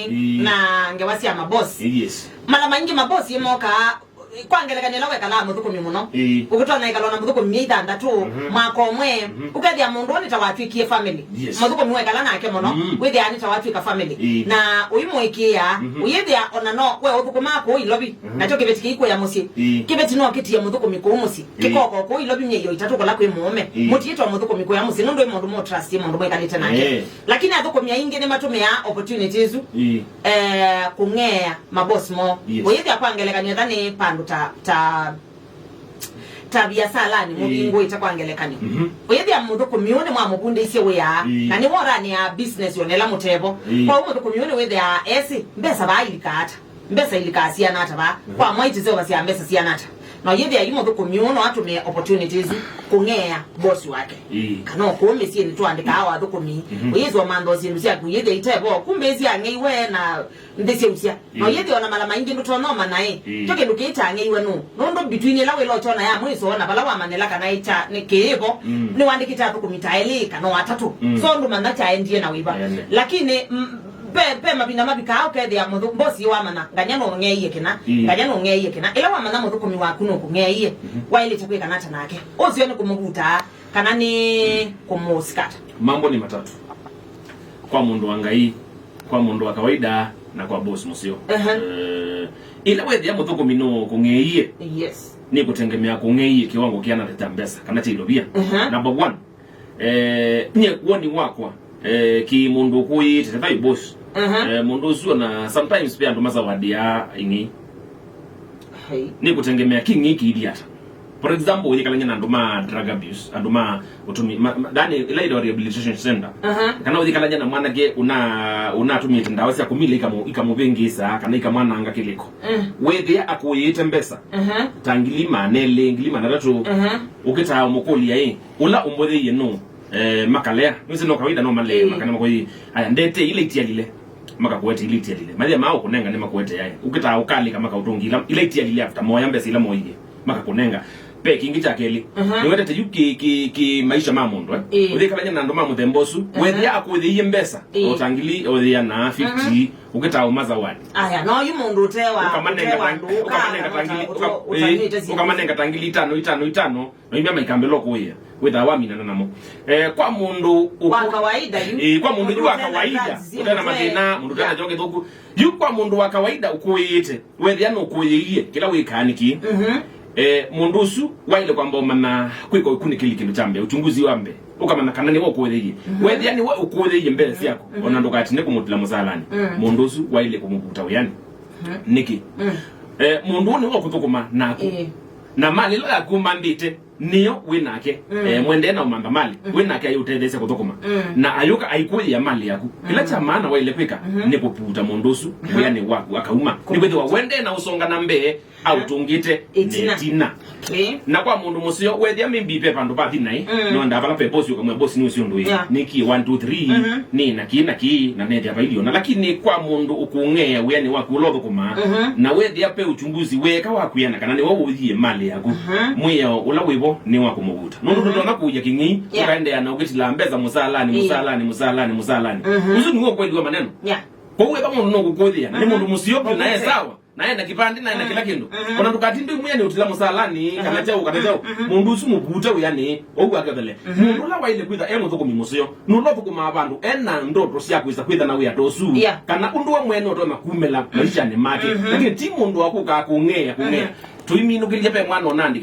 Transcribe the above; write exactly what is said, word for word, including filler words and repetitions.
Ĩĩ. Na ngewa sya mabosi. Yes. Mala maingĩ mabosi mokaa, kwa ngelekany'o, ĩla wekalaa mũthũkũmi mũno. Ĩĩ. Ũkĩtonya ĩkalwa na mũthũkũmi myei thanthatũ, mhm, mwaka ũmwe, mhm, ũkethĩa mũndũ ũũ nĩ ta watw'ĩkie family. Yes. Mũthũkũmi wekala nake mũno, mm, wĩthĩaa nĩ ta watw'ĩka family. Ĩĩ. Na ũimũĩkĩĩa, mhm, ũyĩthĩa ona no we ũthũkũmaa kũu Ilovi, mhm, nakyo kĩveti kĩikwĩa mũsyĩ. Ĩĩ. Kĩveti no kĩtie mũthũkũmi kũu mũsyĩ. Ĩĩ. Kĩkoko kũu Ilovi myei o itatũ kũla kwĩ mũũme. Ĩĩ. Mũtiĩtwa mũthũkũmi kũya mũsyĩ, nũndũ wĩ mũndũ mũtrust, mũndũ mwĩkalĩte nake. Ĩĩ. Lakini athũkũmi aingĩ nĩmatũmĩaa opportunity ĩsu, ĩĩ, eh, kũng'ea mabosi moo. Yes. Ũyĩthĩa kwa ngelekany'o, etha nĩ pandũ ta, ta, ta viasalani, ĩĩ, mũvingũĩte kwa ngelekany'o. Mhm. Ũyĩthĩa mũthũkũmi ũũ nĩmwamũvundĩisye wĩa, ĩĩ, na nĩworanĩaa business ona ĩla mũtevo. Ĩĩ. Kwoou mũthũkũmi ũũ nĩwĩthĩaa esĩ mbesa vaa ilikaa ata. Mbesa ilikaa siana ata vaa? Mhm. Kwa mwai tũseũvasya mbesa siana ata? Na ũyĩthĩa yu mũthũkũmi ũũ no atũmĩe opportunity ĩsu kũng'ea boss wake. Ĩĩ. Kana o kũu mĩsyĩnĩ tũandĩkaa o athũkũmi. Mhm. Ũyĩsĩ ũmantha o syĩndũ syaku ũyĩthĩa itevo, kumbe syang'eiwe na nthĩ syausya. Na, ĩĩ, ũyĩthĩa ona mala maingĩ ndũtonya ũmanya ĩ, ĩĩ, kyo kĩndũ kĩĩ kyang'eiwe nũ. Nũndũ between ĩla wĩla ũkyona ya mwĩso na vala wamanyĩla kana ĩkya nĩ kĩĩvo, mm, nĩwandĩkĩte athũkũmi ta elĩ kana o atatũ. Mm. So ndũmanya kyaendie na wĩva. Ene. Lakini, mm, Ve, ve mavinda mavikaa ũkethĩa mũthũ-, mbosi wamanya, nganya nũng'eie kĩna, ĩĩ, nganya nũng'eie kĩna. Ĩla wamanya mũthũkũmi waku nũkũng'eie, mhm, waĩlĩte kwĩka nata nake? Ũseo nĩ kũmũvutaa, kana nĩ kũmũsikata? Mambo ni matatu. Kwa mũndũ wa Ngai, kwa mũndũ wa kawaida, na kwa boss mũseo. Ehe. Eh, ĩla wethĩa mũthũkũmi nũkũng'eie, yes, nĩ kũtengemea kũng'eie kĩwango kĩana ta mbesa, kana kya ilovia. Ehe. Number one, Eh, nye woni wakwa, eh, ki mũndũ ũkũĩĩte, tethai boss. Aha. Eh, mũndũ ũsu ona sometimes pe andũ mazawadia ing'i. Hai. Nĩ kũtengemea king'i kiithi ata. For example, ũyĩkalany'a na andũ ma drug abuse, andũ ma ũtũmi, ma, ma, yani, ila ĩtawa rehabilitation center. Aha. Kana ũyĩkalany'a na mwanake una, unatumĩte ndawa sya kũmila ikamu-, ikamũvĩngĩsa, kana ikamwananga kĩlĩko. Mm. Wethĩa akũĩĩte mbesa, aha, ta ngili maana elĩ, ngili maana atatũ, aha, ũkĩtaa ũmũkũlya ĩ, Ũla ũmbotheie nũũ? Eh, makalea. Nĩwĩsĩ no kawaida no malea, ĩĩ, makana makoĩ. Aya, ndete ila itialile. Makakuete ila itialile. Mathia mao kũnenga nĩ makuete aya. Ũkĩtaa ũkalĩka makaũtũngi ila, ila itialile after moya mbesa ila moie. Makakũnenga. Pe kĩngĩ kya kelĩ. Mhm. Nĩwetete yu kĩ, kĩ, kĩ maisha ma mũndũ, eh? Ĩĩ. Ũthĩkalany'a na andũ ma mũthemba ũsu. Mhm. Wethĩa akũthĩie mbesa. Ĩĩ. O ta ngili, o yĩana, fifty, mhm, ũkĩtaa ũma zawadi. Aya, no yu mũndũ ũtewa, ũkamanenga ũtewa ta, andũ, ũkamanenga ta ngili, ũka-, ũta-, ĩĩ, ũtanĩte syĩndũ. Ũkamanenga ta ngili itano, itano, itano. Na imya maikambĩla ũkũĩa, wĩthaa waminana namo. Eh, kwa mũndũ ũkũ-, wa kawaida yu. Eh, kwa mũndũ yu wa kawaida, ũtena mathĩna, mũndũ ũtena kyo kĩthũku. Yu kwa mũndũ wa kawaida ũkũĩĩte, wethĩa nũkũĩĩie, kĩla wĩkaa nĩ kĩĩ. Mhm. Eh, mũndũ ũsu waĩle kwamba ũmanya kwĩka ũkunĩkĩli kĩndũ kya mbee, uchunguzi wa mbee. Ũkamanya kana nĩwe ũkũĩĩie. Mhm. Wethĩa nĩwe ũkũĩĩie mbee syaku, mhm, ona ndũkatinde kũmũtila mũsalani. Mm. Mũndũ ũsu waĩle kũmũvuta wĩanĩ. Mhm. Nĩkĩ? Mm. Eh, mũndũ ũũ nĩwe ũkũthũkũma naku. Ĩĩ. Na mali ĩla yaku ũmantĩte, nĩyo wĩ nake. Mm. Eh, mwendee na ũmantha mali. Mm. Wĩ nake ayĩũtetheesya kũthũkũma. Mm. Na ayũka aikũĩĩa mali yaku. Kĩla, mm, kya maana waĩle kwĩka, mhm, nĩ kũvuta mũndũ ũsu, mhm, wĩanĩ waku akauma. Kũvuta. Nĩkwĩthĩwa wendee na ũsonga na mbee, mm, aũtũngĩte ĩtina. Ĩtina. Okay. Na kwa mũndũ mũseo, wethĩa maybe ve vandũ va thĩna ĩ, mm, nĩwendaa vala ve boss ũkamwĩa boss nĩ ũsĩ ũndũ ĩ. Yeah. Nĩkie one, two, three, mhm, nĩ na kĩĩ na kĩĩ, na nethĩa vailiona. Lakini kwa mũndũ ũkũng'ea wĩanĩ waku ũla ũthũkũmaa, mhm, na wethĩa ve uchunguzi weeka wa kwĩana kana nĩwe ũũyie mali yaku, mhm, mwĩao ũla wĩvo nĩ wa kũmũvuta. Nũndũ, mhm, ndũtonya kũia kĩng'ei, yeah, ũkaendeea na ũkĩtilaa mbesa mũsalani, ĩĩ, mũsalani, mũsalani, mũsalani. Mhm. Ũsu nĩw'o ũkweli wa maneno. Yeah. Kwoou ethwa mũndũ nũkũkũthĩa, na nĩ, mhm, mũndũ mũseo vyũ, naye, okay, sawa, naye na kĩvandĩ, naye na, mm, kĩla kĩndũ. Mhm. Ona ndũkatinde ũmwĩa nĩ ũtila mũsalani, kana, mhm, kyaũ, kana kyaũ. Mhm. Mũndũ ũsu mũvute wĩanĩ, ũu akethele. Mhm. Mũndũ ũla waĩle kwĩtha e mũthũkũmi mũseo, nũla ũthũkũmaa vandũ ena ndoto sya kwĩsa kwĩtha na wĩa ta ũsu. Yeah. Kana ũndũ we mwene ũtonya kumĩla, mhm, maishanĩ make. Mhm. Lakini ti mũndũ wa kũkaa kũng'ea, kũng'ea. Mhm. Tũiminũkĩlye ve mwana ũnandĩkĩte.